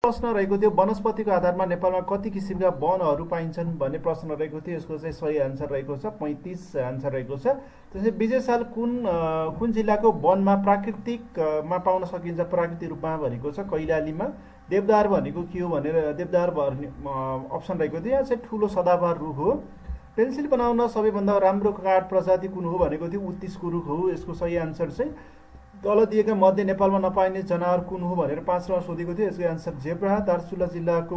प्रश्न रहेको थियो वनस्पतिको आधारमा नेपालमा कति किसिमका वनहरू पाइन्छन् भन्ने प्रश्न रहेको थियो। यसको चाहिँ सही आन्सर रहेको छ 35 आन्सर रहेको छ। त्यसै विजय साल कुन जिल्लाको वनमा प्राकृतिकमा पाउन सकिन्छ प्राकृतिक रूपमा भनेको छ कैलालीमा। देवदार भनेको के हो भनेर देवदार अप्सन रहेको थियो। यहाँ चाहिँ ठुलो सदाबहार रुख हो। पेन्सिल बनाउन सबैभन्दा राम्रो काठ प्रजाति कुन हो भनेको थियो उत्तिसको रुख हो। यसको सही आन्सर चाहिँ तल दिएका मध्ये नेपालमा नपाइने जनावर कुन हो भनेर 5 मा सोधेको थियो। यसको आन्सर जेब्रा। दार्चुला जिल्लाको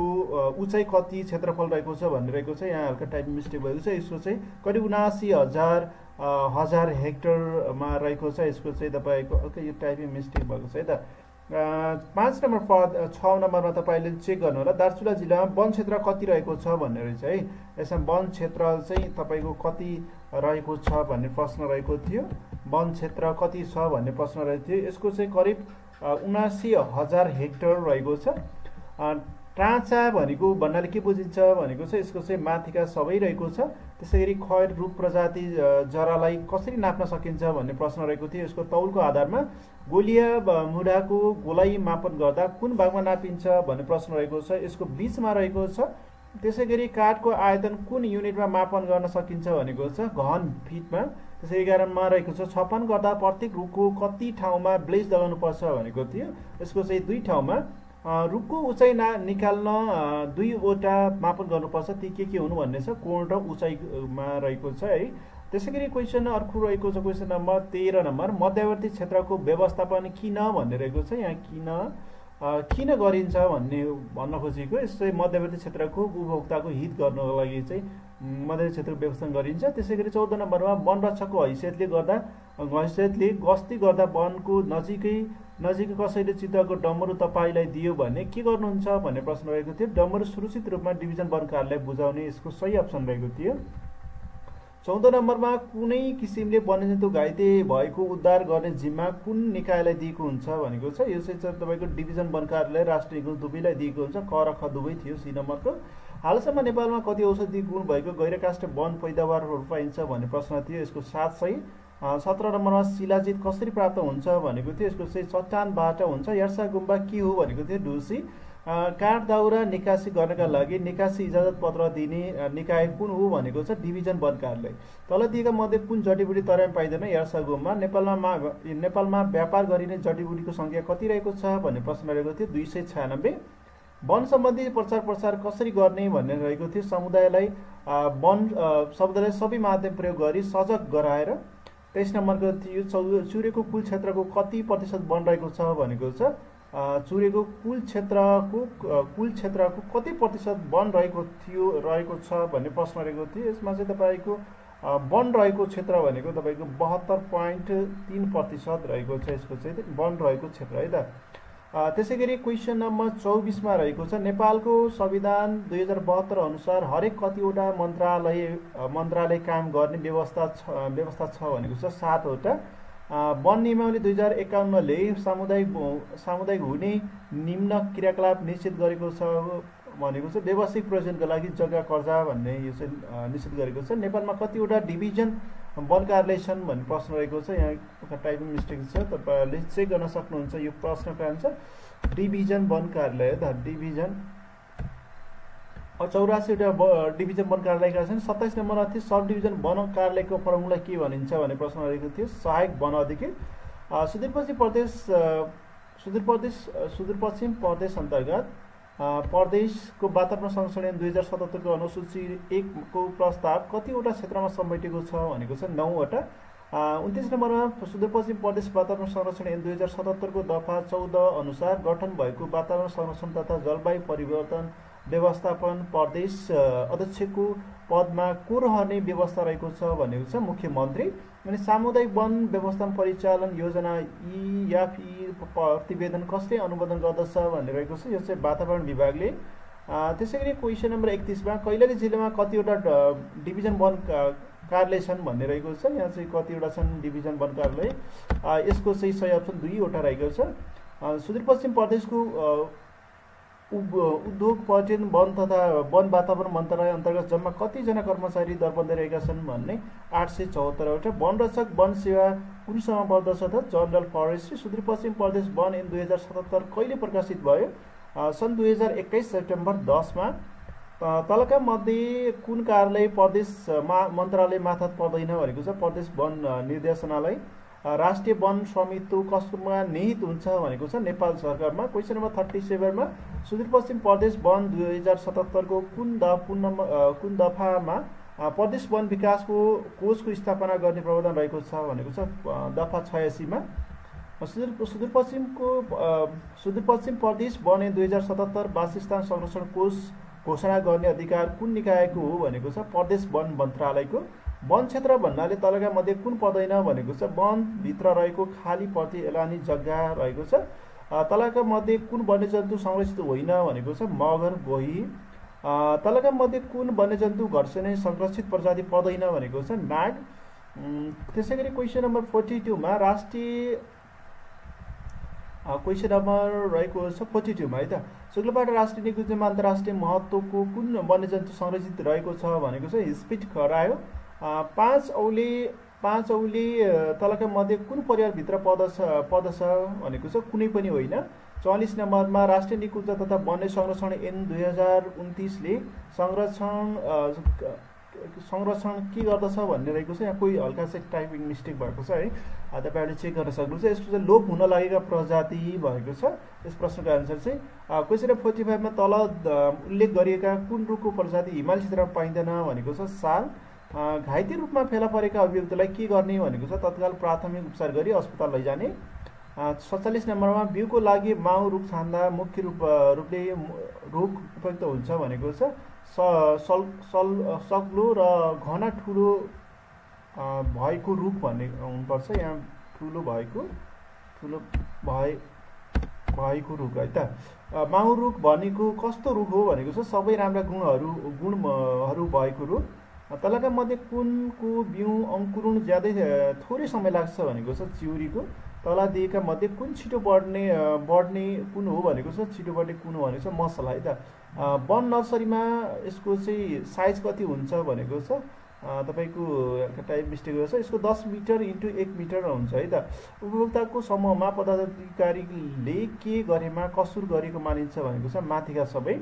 उचाइ कति क्षेत्रफल रहेको छ भन्ने रहेको छ। यहाँ हल्का टाइपिङ मिस्टेक भएको छ। यसको चाहिँ करिब 79,000 हेक्टरमा रहेको छ। यसको चाहिँ तपाईँको हल्का यो टाइपिङ मिस्टेक भएको छ है त। 5 नम्बर 6 नम्बरमा तपाईँले चेक गर्नु होला दार्चुला जिल्लामा वन क्षेत्र कति रहेको छ भन्ने रहेछ है। यसमा वन क्षेत्र चाहिँ तपाईँको कति रहेको छ भन्ने प्रश्न रहेको थियो। वन क्षेत्र कति छ भन्ने प्रश्न रहेको थियो। यसको चाहिँ करिब 79,000 हेक्टर रहेको छ। टाँचा भनेको भन्नाले के बुझिन्छ भनेको छ यसको चाहिँ माथिका सबै रहेको छ। त्यसैगरी खैर रुख प्रजाति जरालाई कसरी नाप्न सकिन्छ भन्ने प्रश्न रहेको थियो। यसको तौलको आधारमा गोलिया मुढाको गोलाइ मापन गर्दा कुन भागमा नापिन्छ भन्ने प्रश्न रहेको छ। यसको बीचमा रहेको छ। त्यसैगरी काठको आयतन कुन युनिटमा मापन गर्न सकिन्छ भनेको छ घन फिटमा। त्यसै 11 मा रहेको छ छपन गर्दा प्रत्येक रुखको कति ठाउँमा ब्लेज लगाउनुपर्छ भनेको थियो। यसको चाहिँ 2 ठाउँमा। रुखको उचाइ निकाल्न 2वटा मापन गर्नुपर्छ। ती के हुनु भन्ने छ कोण र उचाइमा रहेको छ है। त्यसैगरी क्वेसन अर्को रहेको छ क्वेसन नम्बर 13 नम्बर मध्यवर्ती क्षेत्रको व्यवस्थापन किन भन्ने रहेको छ। यहाँ किन गरिन्छ भन्न खोजेको। यसै मध्यवर्ती क्षेत्रको उपभोक्ताको हित गर्नको लागि चाहिँ मध्यवर्ती क्षेत्रको व्यवस्थापन गरिन्छ। त्यसैगरी 14 नम्बरमा वनरक्षकको हैसियतले गस्ती गर्दा वनको नजिकै कसैले चितवनको डमरू तपाईँलाई दियो भने के गर्नुहुन्छ भन्ने प्रश्न रहेको थियो। डमरू सुरक्षित रूपमा डिभिजन वन कार्यालय बुझाउने यसको सही अप्सन रहेको थियो। 14 नम्बरमा कुनै किसिमले वन्यजन्तु घाइते भएको उद्धार गर्ने जिम्मा कुन निकायलाई दिएको हुन्छ भनेको छ। यो चाहिँ तपाईँको डिभिजन वन कार्यालय राष्ट्रिय गुण दुवैलाई दिएको हुन्छ। क र ख दुवै थियो सी नम्बरको। हालसम्म नेपालमा कति औषधि गुण भएको गैरकाष्ठ वन पैदावारहरू पाइन्छ भन्ने प्रश्न थियो। यसको 7 सही। 17 नम्बरमा शिलाजित कसरी प्राप्त हुन्छ भनेको थियो। यसको चाहिँ चट्टानबाट हुन्छ। यर्सा गुम्बा के हो भनेको थियो ढुसी। काठ दाउरा निकासी गर्नका लागि निकासी इजाजत पत्र दिने निकाय कुन हो भनेको छ डिभिजन वन कार्यालय। तल दिएका मध्ये कुन जडीबुटी तराईमा पाइँदैन यर्सा गुम्बा। नेपालमा व्यापार गरिने जडीबुटीको संख्या कति रहेको छ भन्ने प्रश्न रहेको थियो 296। वन सम्बन्धी प्रचार प्रसार कसरी गर्ने भन्ने रहेको थियो। समुदायलाई सबै माध्यम प्रयोग गरी सजग गराएर। 23 नम्बरको थियो चुरेको कुल क्षेत्रको कति प्रतिशत वन रहेको छ भनेको छ। चुरेको कुल क्षेत्रको कति प्रतिशत वन रहेको छ भन्ने प्रश्न रहेको थियो। यसमा चाहिँ तपाईँको वन रहेको क्षेत्र भनेको तपाईँको 72.3% रहेको छ। यसको चाहिँ वन रहेको क्षेत्र है त। त्यसैगरी क्वेसन नम्बर 24 मा रहेको छ नेपालको संविधान 2072 अनुसार हरेक कतिवटा मन्त्रालय काम गर्ने व्यवस्था छ भनेको छ 7 वटा। वन नियमावली 2051 ले सामुदायिक हुने निम्न क्रियाकलाप निश्चित गरेको छ भनेको छ। व्यावसायिक प्रयोजनका लागि जग्गा कर्जा भन्ने यो चाहिँ निश्चित गरेको छ। नेपालमा कतिवटा डिभिजन वन कार्यालय छन् भन्ने प्रश्न रहेको छ। यहाँ टाइपिङ मिस्टेक छ तपाईँहरूले चेक गर्न सक्नुहुन्छ। यो प्रश्नको आन्सर डिभिजन वन कार्यालय हो। डिभिजन 84वटा डिभिजन वन कार्यालयका छन्। 27 नम्बरमा थियो सब डिभिजन वन कार्यालयको फर्मुला के भनिन्छ भन्ने प्रश्न रहेको थियो सहायक वन अधिकारी। सुदूरपश्चिम प्रदेश अन्तर्गत प्रदेशको वातावरण संरक्षण 2077 को अनुसूची 1 को प्रस्ताव कतिवटा क्षेत्रमा समेटेको छ भनेको छ 9 वटा। 29 नम्बरमा सुदूरपश्चिम प्रदेश वातावरण संरक्षण 2077 को दफा 14 अनुसार गठन भएको वातावरण संरक्षण तथा जलवायु परिवर्तन व्यवस्थापन प्रदेश अध्यक्षको पदमा को रहने व्यवस्था रहेको छ भनेको छ मुख्यमन्त्री। अनि सामुदायिक वन व्यवस्थापन परिचालन योजना EFE प्रतिवेदन कसले अनुमोदन गर्दछ भन्ने रहेको छ। यो चाहिँ वातावरण विभागले। त्यसैगरी क्वेसन नम्बर 31 मा कैलाली जिल्लामा कतिवटा डिभिजन वन कार्यालय छन् भन्ने रहेको छ। यहाँ चाहिँ कतिवटा छन् डिभिजन वन कार्यालय। यसको चाहिँ सही अप्सन 2 वटा रहेको छ। सुदूरपश्चिम प्रदेशको उद्योग पर्यटन वन तथा वन वातावरण मन्त्रालय अन्तर्गत जम्मा कतिजना कर्मचारी दरबन्दी रहेका छन् भन्ने 874 वटा। वनरक्षक वन सेवा कुन समूहमा पर्दछ त जनरल फरेस्ट्री। सुदूरपश्चिम प्रदेश वन ऐन 2077 कहिले प्रकाशित भयो सन् 2021 सेप्टेम्बर 10 मा तलका मध्ये कुन कार्यालय प्रदेश मन्त्रालय मार्फत पर्दैन भनेको छ प्रदेश वन निर्देशनालय राष्ट्रिय वन स्वामित्व कसमा निहित हुन्छ भनेको छ नेपाल सरकारमा। क्वेसन नम्बर 37 मा सुदूरपश्चिम प्रदेश वन 2077 को कुन दफामा प्रदेश वन विकासको कोषको स्थापना गर्ने प्रावधान रहेको छ भनेको छ दफा 86 मा। सुदूरपश्चिम प्रदेश वन 2077 वासस्थान संरक्षण कोष घोषणा गर्ने अधिकार कुन निकायको हो भनेको छ प्रदेश वन मन्त्रालयको। वन क्षेत्र भन्नाले तलका मध्ये कुन पर्दैन भनेको छ वनभित्र रहेको खाली प्रति एलानी जग्गा रहेको छ। तलका मध्ये कुन वन्यजन्तु संरक्षित होइन भनेको छ मगर गोही। तलका मध्ये कुन वन्यजन्तु घर्षणे संरक्षित प्रजाति पर्दैन भनेको छ नाग। त्यसैगरी क्वेसन नम्बर 42 मा राष्ट्रिय क्वेसन नम्बर रहेको छ 42 मा है त शुक्लबाट राष्ट्रिय निकुञ्जमा अन्तर्राष्ट्रिय महत्त्वको कुन वन्यजन्तु संरक्षित रहेको छ भनेको छ स्पिट खरायो। 5 औली तलका मध्ये कुन परिवारभित्र पर्दछ भनेको छ कुनै पनि होइन। 44 नम्बरमा राष्ट्रिय निकुञ्ज तथा वन्य संरक्षण ऐन 2029 ले संरक्षण के गर्दछ भन्ने रहेको छ। यहाँ कोही हल्का चाहिँ टाइपिङ मिस्टेक भएको छ है, तपाईँहरूले चेक गर्न सक्नुहुन्छ। यसको चाहिँ लोप हुन लागेका प्रजाति भएको छ। यस प्रश्नको आन्सर चाहिँ क्वेसन 45 मा तल उल्लेख गरिएका कुन रुखको प्रजाति हिमाली क्षेत्रमा पाइँदैन भनेको छ साल। घाइते रूपमा फेला परेका अभियुक्तलाई के गर्ने भनेको छ तत्काल प्राथमिक उपचार गरी अस्पताल लैजाने। 47 नम्बरमा बिउको लागि माउ रुख छान्दा मुख्य रूपले रुख उपयुक्त हुन्छ भनेको छ सक्लो र घना ठुलो भएको रुख भन्ने हुनुपर्छ। यहाँ ठुलो भएको रुख है त। माउ रुख भनेको कस्तो रुख हो भनेको छ सबै राम्रा गुणहरू भएको रुख। तलका मध्ये कुनको बिउ अङ्कुरण ज्यादै थोरै समय लाग्छ भनेको छ चिउरीको। तल दिएका मध्ये कुन छिटो बढ्ने कुन हो भनेको छ छिटो बढ्ने कुन हो भनेको छ मसल है त। वन नर्सरीमा यसको चाहिँ साइज कति हुन्छ भनेको छ तपाईँको टाइप मिस्टेक छ। यसको 10 मिटर × 1 मिटर हुन्छ है त। उपभोक्ताको समूहमा पदाधिकारीले के गरेमा कसुर गरेको मानिन्छ भनेको छ माथिका सबै।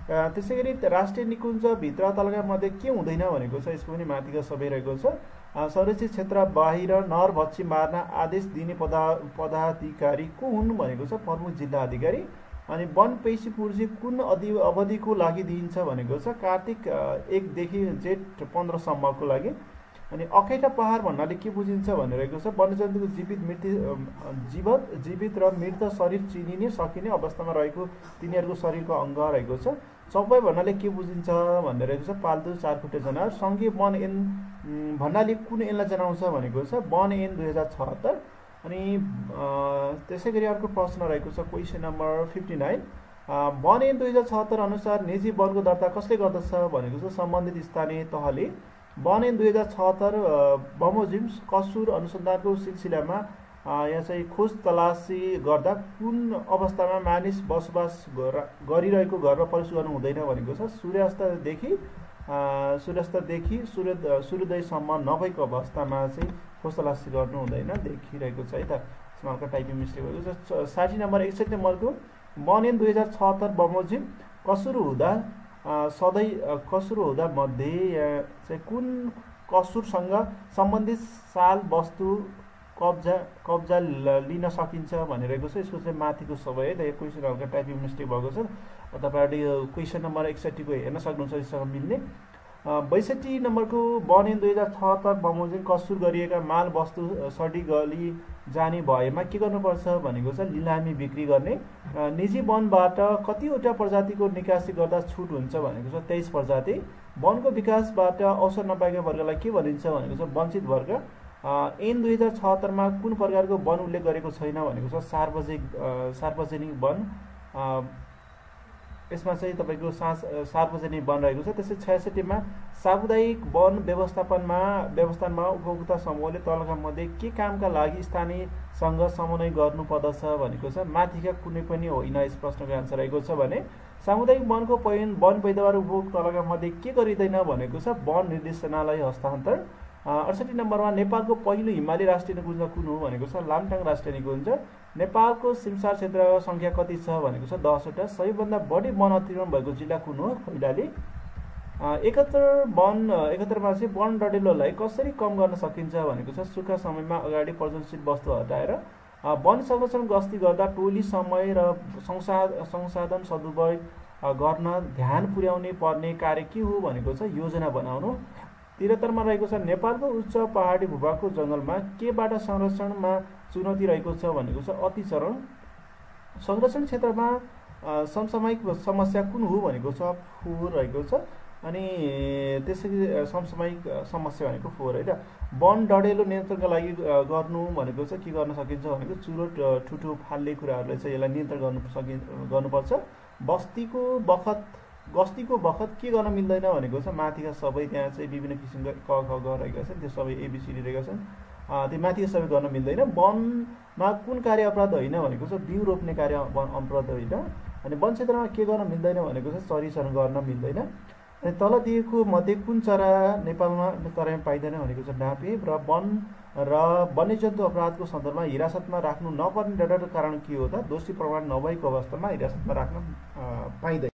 त्यसैगरी राष्ट्रिय निकुञ्जभित्र तलका मध्ये के हुँदैन भनेको छ यसको पनि माथिका सबै रहेको छ। संरक्षित क्षेत्र बाहिर नर भच्छी मार्न आदेश दिने पदाधिकारी को हुन् भनेको छ प्रमुख जिल्ला अधिकारी। अनि वन पेशी पूर्जी कुन अवधिको लागि दिइन्छ भनेको छ कार्तिक 1 देखि जेठ 15 सम्मको लागि। अनि अखैटा पहाड भन्नाले के बुझिन्छ भनेर रहेको छ वन्यजन्तुको जीवित र मृत शरीर चिनिने सकिने अवस्थामा रहेको तिनीहरूको शरीरको अङ्ग रहेको छ। चौपाई भन्नाले के बुझिन्छ भनेर रहेको छ पाल्तु चारखुट्टे जनावर। सङ्घीय वन ऐन भन्नाले कुन ऐनलाई जनाउँछ भनेको छ वन ऐन 2076। अनि त्यसैगरी अर्को प्रश्न रहेको छ क्वेसन नम्बर 59 वन ऐन 2076 अनुसार निजी वनको दर्ता कसले गर्दछ भनेको छ सम्बन्धित स्थानीय तहले। वन ऐन 2076 बमोजिम कसुर अनुसन्धानको सिलसिलामा यहाँ चाहिँ खोज तलासी गर्दा कुन अवस्थामा मानिस बसोबास गरिरहेको घरमा प्रवेश गर्नु हुँदैन भनेको छ सूर्यास्तदेखि सूर्योदयसम्म नभएको अवस्थामा चाहिँ खोज तलासी गर्नु हुँदैन देखिरहेको छ है त। यसमा हल्का टाइपिङ मिस्टेक भएको छ। 60 नम्बर 61 नम्बरको वन ऐन 2076 बमोजिम कसुर हुँदा मध्ये चाहिँ कुन कसुरसँग सम्बन्धित साल वस्तु कब्जा लिन सकिन्छ भनिरहेको छ। यसको चाहिँ माथिको सबै है त। यो क्वेसन हल्का टाइपिङ मिस्टेक भएको छ। तपाईँहरूले यो क्वेसन नम्बर 61 को हेर्न सक्नुहुन्छ यससँग मिल्ने। 62 नम्बरको वन ऐन 2076 बमोजिम कसुर गरिएका माल वस्तु सडी गली जाने भएमा के गर्नुपर्छ भनेको छ लिलामी बिक्री गर्ने। निजी वनबाट कतिवटा प्रजातिको निकासी गर्दा छुट हुन्छ भनेको छ 23 प्रजाति। वनको विकासबाट अवसर नपाएका वर्गलाई के भनिन्छ भनेको छ वञ्चित वर्ग। ऐन 2076 मा कुन प्रकारको वन उल्लेख गरेको छैन भनेको छ सार्वजनिक वन। यसमा चाहिँ तपाईँको सार्वजनिक वन रहेको छ। त्यसै 66 मा सामुदायिक वन व्यवस्थापनमा उपभोक्ता समूहले तलका मध्ये के कामका लागि स्थानीयसँग समन्वय गर्नुपर्दछ भनेको छ माथिका कुनै पनि होइन। यस प्रश्नको आन्सर रहेको छ भने सामुदायिक वनको वन पैदावार उपभोग तलका मध्ये के गरिँदैन भनेको छ वन निर्देशनालय हस्तान्तरण। 68 नम्बरमा नेपालको पहिलो हिमाली राष्ट्रिय निकुञ्ज कुन हो भनेको छ लामटाङ राष्ट्रिय निकुञ्ज। नेपालको सिमसार क्षेत्रको सङ्ख्या कति छ भनेको छ 10 वटा। सबैभन्दा बढी वन अतिक्रमण भएको जिल्ला कुन हो कैलाली। 71मा चाहिँ वन डडेलोलाई कसरी कम गर्न सकिन्छ भनेको छ सुक्खा समयमा अगाडि प्रज्वलनशील वस्तु हटाएर वन संरक्षण गस्ती गर्दा टोली समय र संसाधन सदुपयोग गर्न ध्यान पुर्याउने पर्ने कार्य के हो भनेको छ योजना बनाउनु। 73मा रहेको छ नेपालको उच्च पहाडी भूभागको जङ्गलमा केबाट संरक्षणमा चुनौती रहेको छ भनेको छ अतिचरण। संरक्षण क्षेत्रमा समसामयिक समस्या कुन हो भनेको छ फोहोर रहेको छ। अनि त्यसरी समसामयिक समस्या भनेको फोहोर है त। वन डडेलो नियन्त्रणका लागि गर्नु भनेको चाहिँ के गर्न सकिन्छ भनेको चुरोट ठुठो फाल्ने कुराहरूलाई चाहिँ यसलाई नियन्त्रण गर्नुपर्छ। गस्तीको बखत के गर्न मिल्दैन भनेको छ माथिका सबै त्यहाँ चाहिँ विभिन्न किसिमका क ख ग रहेका छन् त्यो सबै एबिसिडी रहेका छन् त्यो माथिका सबै गर्न मिल्दैन। वनमा कुन कार्य अपराध होइन भनेको छ बिउ रोप्ने कार्य अपराध होइन। अनि वन क्षेत्रमा के गर्न मिल्दैन भनेको छ चरीचरण गर्न मिल्दैन। अनि तल दिएको मध्ये कुन चरा नेपालमा तराईमा पाइँदैन भनेको छ डाँफे र वन्यजन्तु अपराधको सन्दर्भमा हिरासतमा राख्नु नपर्ने डरको कारण के हो त दोषी प्रमाण नभएको अवस्थामा हिरासतमा राख्न पाइँदैन।